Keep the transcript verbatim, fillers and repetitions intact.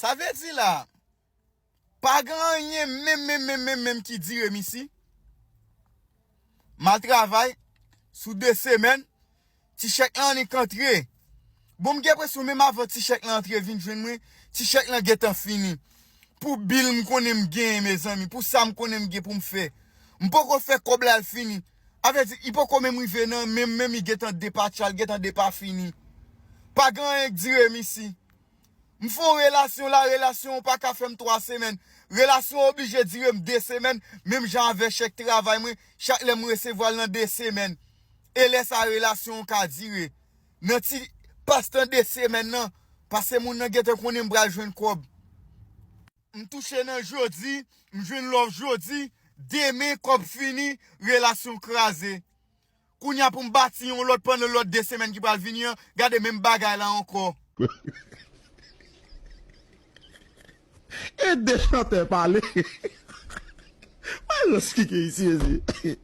Sa vle di la, pa gen anyen menm, menm, menm, menm, menm ki dire m isi. M al travay sou de semèn, ti chèk lan annik antre. Bon, m gen enpresyon menm avan ti chèk lan antre vin jwenn mwen, ti chèk lan gentan fini. Pou bil m konnen m genyen, mezanmi, pou sa m konnen m gen pou m fè. M poko fè kòb la al fini. A vle di, li poko menm rive nan men m, menm li gentan depatcha, li gentan depafini. Pa gen anyen k dire m isi. M fè yon relasyon la, relasyon an pa ka fè m twa semèn. Relasyon an oblije dire m de semèn, menm jan avè chèk travay mwen, chak lè m resevwa l nan de semèn. E lè sa relasyon an ka dire. Nan ti pastan de semèn nan, paske moun nan gentan konnen m pral jwenn kòb. M touche nan jodi, m jwenn love jodi, demen kòb fini, relasyon kraze. Kounye a pou m bati yon lòt pandan lòt de semèn ki pral vini an, gade menm bagay la ankò. E de chantè pale. Mwen jan skike isi, mezi.